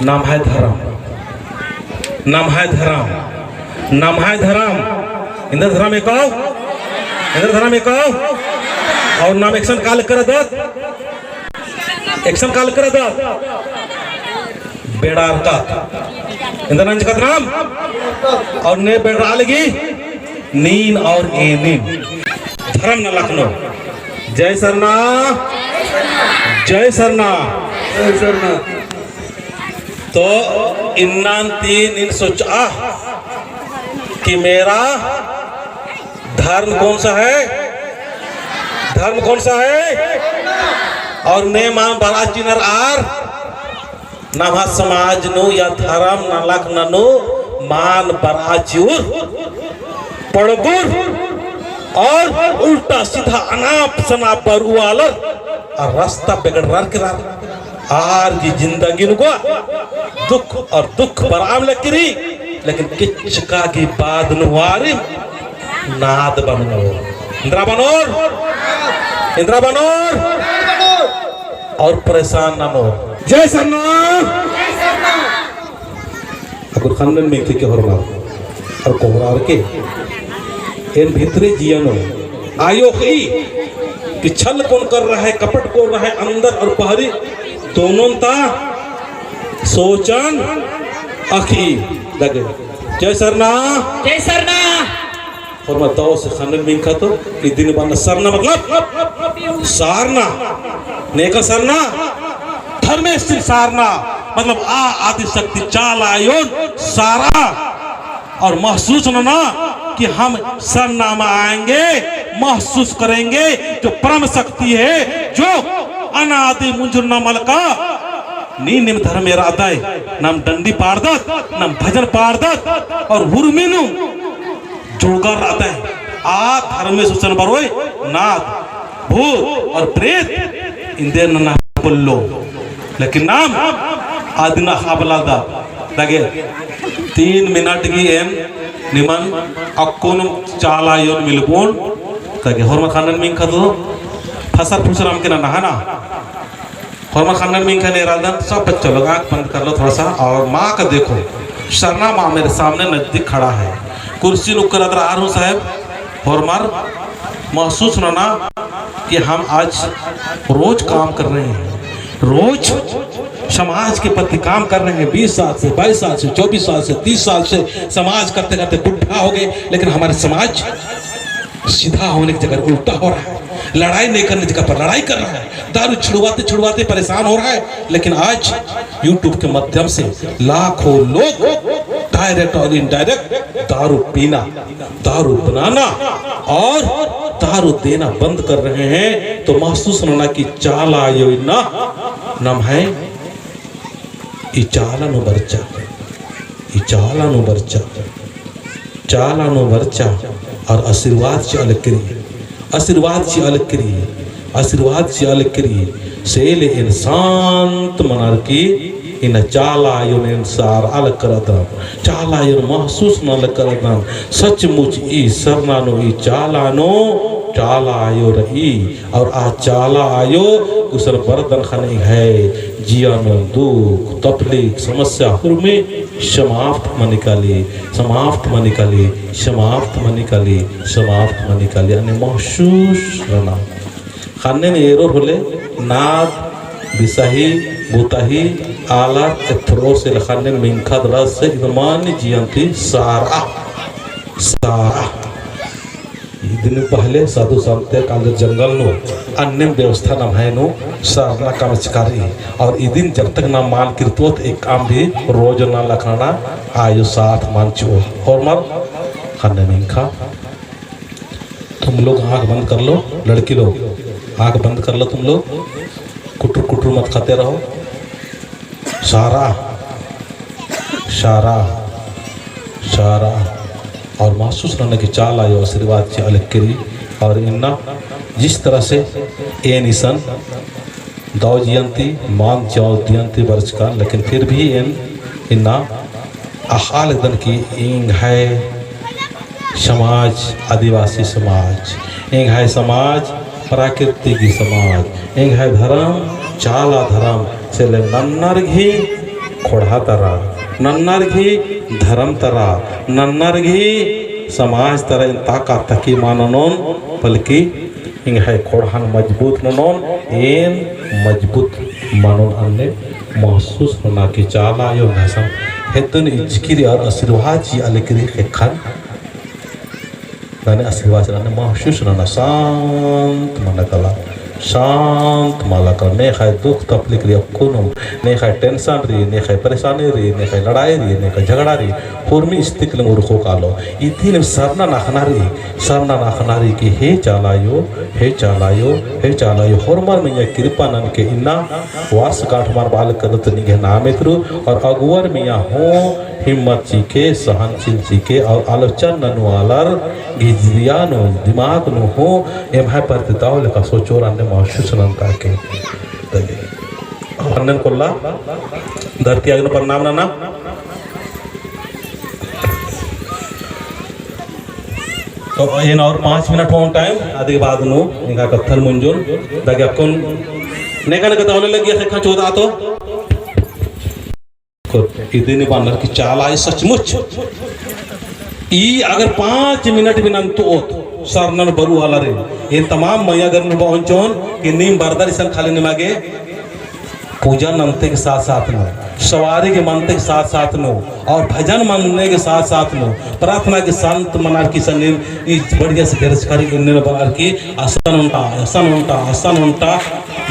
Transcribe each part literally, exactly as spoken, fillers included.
नम्है धरम, नम्है धरम, नम्है धरम। एन्देर धरम एकाव, एन्देर धरम एकाव। और नाम एकसन काल करदत, एकसन काल करदत। बेड़ारकत। एन्देर नंजकत नाम। और ने बेड़रा लगी। नीन और एनिन धरम नलख नू। जय सरना, जय सरना, जय सरना। तो इन्नान ती नीन सोचा कि मेरा धर्म कौन सा है, धर्म कौन सा है, और ने मल बरआ चिअनर आर नम्है समाज नू या धरम नलख ननू मल बरआ चिउर पड़गुर और उल्टा सीधा अनाप सनाप बरआ आलर आ रस्ता बेगड़रर केरर। आर गही जिंदगी नू गा दुख और दुख बरआ मल केरी, लेकिन किचका गही बाद नू आरिम नाद बनोर। एन्दरा बनोर? एन्दरा बनोर? और परेशान ननोर। जय सरना। अक्कुन ख़न्नन मेंख़ा के होरमर और कोहरार के एन भितरे जिया नू आयो ही कि छल कौन कर रहा है, कपट कौन रहा है, अंदर और बहरी दोनों ता सोचन अख़ी लगे। जय सरना। जय सरना। होरमर दव से ख़न्नन मेंख़ा तो इदिन बअनर सरना मतलब सारना, नेका सरना, धर्मेस सरना मतलब आ आदिशक्ति चाला आयोन सारआ और महसूस नना कि हम सरना में आएंगे, महसूस करेंगे जो परम शक्ति है, जो अनादि मुंजुरना मलका नीनिम धर्मे रअदय, नाम डंडी पाड़दत, नाम भजन पाड़दत और हुरमी नू जुड़गर रअदय। आ धर्मेस गुसन बरओय नाद, भूत और प्रेत इन्देर नना पोल्लो। लेकिन नाम अदिन अख़आ बलदत। लगे तीन मिनट गही एन निमन अक्कुन चाला आयोन मिलबओन। लगे होरमर ख़न्नन मेंख़ा तो फसर फुसर अमके नना है ना। होरमर ख़न्नन मेंख़ा ने एरादन, सब बच्चा लोग आँख बंद कर लो थोड़ा सा और माँ का देखो। सरना माँ मेरे सामने नजदीक खड़ा है। कुर्सी नू उक्कर अदरा आर हूँ साहेब, होरमर महसूस नना कि हम आज रोज काम कर रहे हैं, रोज समाज के प्रति काम कर रहे हैं। बीस साल से, बाईस साल से, चौबीस साल से, तीस साल से समाज करते करते बुढ़ा हो गए, लेकिन हमारे समाज सीधा होने की जगह उल्टा हो रहा है, लड़ाई नहीं करने की जगह पर लड़ाई कर रहा है, दारू छुड़वाते छुड़वाते परेशान हो रहा है। लेकिन आज YouTube के माध्यम से लाखों लोग direct और indirect दारू पीना, दारू बनाना और दारू देना बंद कर रहे हैं। तो महसूस नना कि चाला आयो इन्ना नम्है ई चाला नू बरचा, ई चाला नू बरचा, चाला नू बरचा और आशीर्वाद चिआ लगी, आशीर्वाद चिआ लगी, आशीर्वाद चिआ लगी। से ले एन शांत मनर की इन्ना चाला आयोन एन सारआ लगी रअदन, चाला आयोन महसूस नना लगी रअदन। सचमुच ई सरना नू, ई चाला नू चाला आयो रई। और आ चाला आयो गुसन बरदन ख़ने एंग्है जिया नू दुख, तकलीफ, समस्या हुरमी समाप्त मनी काली, समाप्त मनी काली, समाप्त मनी काली, समाप्त मनी काली। अन्ने महसूस रअना। ख़न्नन एरोर होले नाद, बिसाही, बुताही, आलर, एथ्रो से ख़न्नन मेंख़ा दरा से इदमान जियन ती सारआ, सारआ। इदिन पहले साधु संत कालर जंगल नू अन्नेम व्यवस्था नम्है नू सरना कमचका रई। और इदिन जब तक नाम मल किरतोत एक काम भी रोज नना लखना आयो साथ मल चिओ। होरमर ख़न्नन मेंख़ा, तुम लोग आँख बंद कर लो, लड़की लोग आँख बंद कर लो तुम लोग, कुटुर कुटुर मत खाते रहो। सारआ, सारआ, सारआ। और महसूस नना कि चाला आयो आशीर्वाद चिआ लगी रई। और इन्ना जिस तरह से एन इसन दव जियन ती, मान जव जियन ती बरचकन, लेकिन फिर भी एन इन्ना अख़आ लगदन कि एंग्है समाज, आदिवासी समाज, एंग्है समाज, प्राकृतिक समाज, एंग्है धरम, चाला धरम, से ले नन्नर गही ख़ोंड़हा तरा, नन्नर गही धरम तरा, नन्नर गही समाज तरा एन ताका तकी मल ननोन, बल्कि एंग्है ख़ोंड़हन मजबूत ननोन, एन मजबूत मनोन अन्ने महसूस नना कि चाला आयो एंग्है संग हेद्दन इजकी रई और आशीर्वाद चिआ लगी रई ख़ेक्खन नने आशीर्वाद नने महसूस नना शांत मना काला, शांत मला काला। नेख़य दुख तकलीफ रई अक्कुनुम, नेख़य tension रई, नेख़य परेशानी रई, नेख़य लड़ाई रई, नेख़य झगड़ा रई, होरमी स्थिति लेम उरखो कालो। इदिन सरना नखना रई, सरना नखना रई कि हे चाला आयो, हे चाला आयो, हे चाला आयो, होरमर मइय्याँ कृपा ननके इन्ना वास गाँठ मल बआ लगदत निंग्है नामे तुरु और अगुवर मइय्याँ हूँ हिम्मत चिके, सहनशील चिके और आलोचना ननु आलर गही जिया नू, दिमाग नू हूँ एम्है प्रति दव लेखा सोचोर अन्ने महसूस ननता के। अन्नेन कोल्ला धरती आयो नू प्रणाम नना। तो एन और पाँच मिनट होन time, अदी बाद नू एंगा कत्थन मुंजुन, दगे अक्कुन नेका नेका दव ले लगिया ख़ेक्खा चोदा तो। इदिन बअनर कि चाला आयो सचमुच। ई अगर पाँच मिनट भी नन्तओत, सरनन बरु आलर, एन तमाम मइय्याँगर नू बओन चिओन कि नीम बरदर इसन खाली निमा गे पूजा नन्ते के साथ साथ नू, सवारी गे मन्ते के साथ साथ नू, और भजन मन्ने के साथ साथ नू, प्रार्थना गे संत मनर की सन्निम ई बढ़िया से गरज करी इन्ने बअर की असन ओन्टा, असन ओन्टा, असन ओन्टा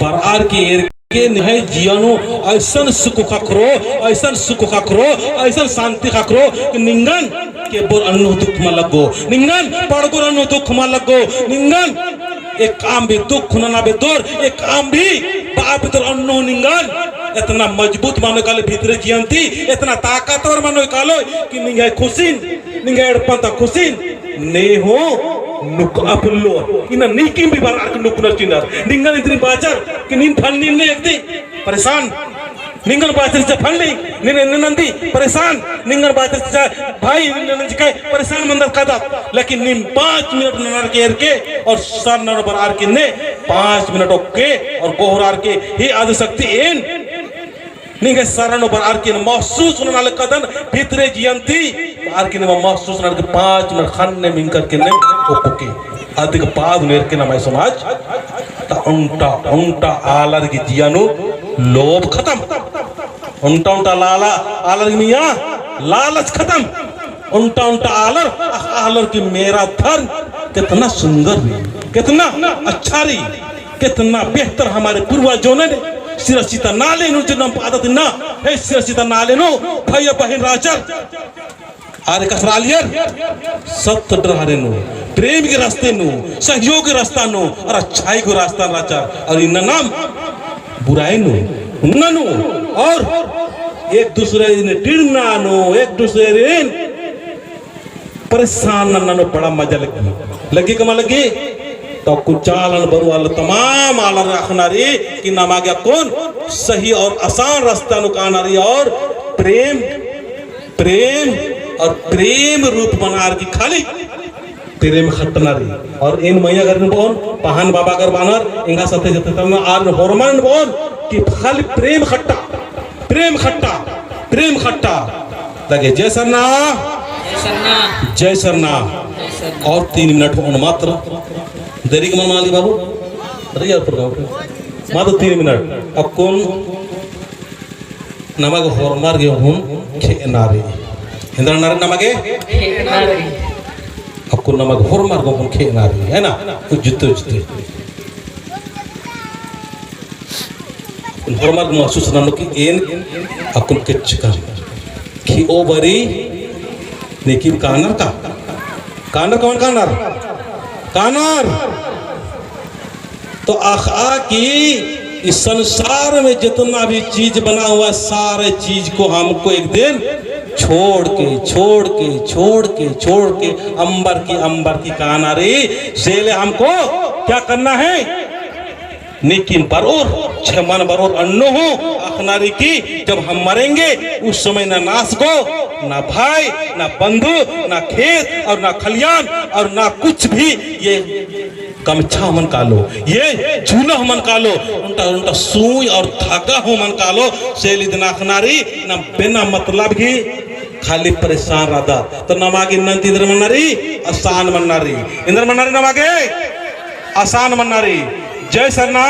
बअर की एरके निंग्है जिया नू अइसन सुख ख़क्खरो, अइसन सुख ख़क्खरो, अइसन शांति ख़क्खरो कि निंगन केबोर अन्नु दुख मल लग्गो, निंगन पड़गोर अन्नु दुख मल लग्गो, निंगन एकअम भी दुख नना बेद्दोर, एकअम भी बआ बेद्दोर अन्नु निंगन एतना मजबूत मनो कालो भितरे जिया ती, एतना ताकतवर मनो कालो कि निंग्है खुसिन, निंग्है एड़पन्ता खुसिन ने हूँ नुकआ पोल्लोर। इन्ना नीकिम भी बरअर की नुकनर चिअनर। निंगन इतनी बाचर कि नीन फलनी ने एकदी परेशान। निंगन बाचर चिच्चा फलनी, नीन एन्ने नंदी परेशान। निंगन बाचर चिच्चा भाई, नीन एन्ने चिच्चा परेशान मंदर कादत। लेकिन नीम पाँच मिनट ननर के एरके और सरनन बरअर की ने पाँच मिनट ओक्के और गोहरार के, हे आदिशक्ति एन निंग्है सरनन बरअर की ने महसूस नना लगदन भितरे जिया ती, बरअर की ने महसूस नना लगदन पाँच मिनट ख़न्ने मिंकर की ने ओक्के। अदिक बाद नू एरके नम्है समाज ता ओन्टा ओन्टा आलर गही जिया नू लोभ खतम। ओन्टा ओन्टा लाला आलर गही मइय्याँ लालच खतम। ओन्टा ओन्टा आलर, आलर की मेरा धर्म कितना सुंदर रई, कितना अच्छा रई, कितना बेहतर हमारे पूर्वजों ने सिरसिता नाले नू जन्म पादत ना, हे सिरसिता नाले नू भैया बहिन राचर। आर एकासे रआलियर सत्य डहरे नू, प्रेम के रास्ते नू, सहयोग के रास्ता नू, और अच्छाई के रास्ता नू रहचा, और इन्ना नाम बुराई नू, उन्ना नू, और एक दूसरे ने टिड़ना नू, एक दूसरे ने परेशान नन्ना नू बड़ा मजा लग्गी। लग्गी का मल लग्गी? तो अक्कुन चालन बरु आलर तमाम आलर अख़ना रई कि नमा गे अक्कुन सही और आसान रास्ता नू काना रई और प्रेम प्रेम और प्रेम रूप बनार की खाली प्रेम खट्टना रई। और एन मइयागर नू बओन, पहान बाबागर बअनर, एंगा साथे जते तलना आर होरमन बओन कि खाली प्रेम खट्टा, प्रेम खट्टा, प्रेम खट्टा। लगे जय सरना, जय सरना। जय सरना। जय सरना। और तीन मिनट होन मात्र। देरी के मन माली बाबू। अरे यार program के। मात्र तीन मिनट। अक्कुन नमा गे होरमर गे हूँ खेअना रई। एन्दरा रअना रई नमा गे? खेअना रई। अक्कुन नमा गे होरमर गे हूँ खेअना रई, है ना? उज्जते उज्जते। अक्कुन होरमर गे महसूस ननो कि एन अक्कुन केचकन। खेओ बारी नेकिम कानर का? कानर कौन कानर? कानर। तो अख़आ कि इस संसार में जितना भी चीज बना हुआ है, सारे चीज को हमको एक दिन छोड़ के, छोड़ के, छोड़ के, छोड़ के अम्बर की, अम्बर की काना रई, सेले हमको क्या करना है? नेकिम बरओर, छेमन बरओर अन्नु हूँ अख़ना रई कि जब हम मरेंगे, उस समय ना नास गो, ना भाई, ना बंधु, ना खेत और ना खलियान और ना कुछ भी ये कमछा हूँ मल कालो, ये झूला हूँ मल कालो, ओन्टा, ओन्टा सुई और धागा हूँ मल कालो, से ले इदना अख़ना रई, ना बिना मतलब गही खाली परेशान रअदत। तो नमा गे इन्ना ती एन्दर मन्ना रई, आसान मन्ना रई। एन्दर मन्ना रई नमा गे? आसान मन्ना रई। जय सरना।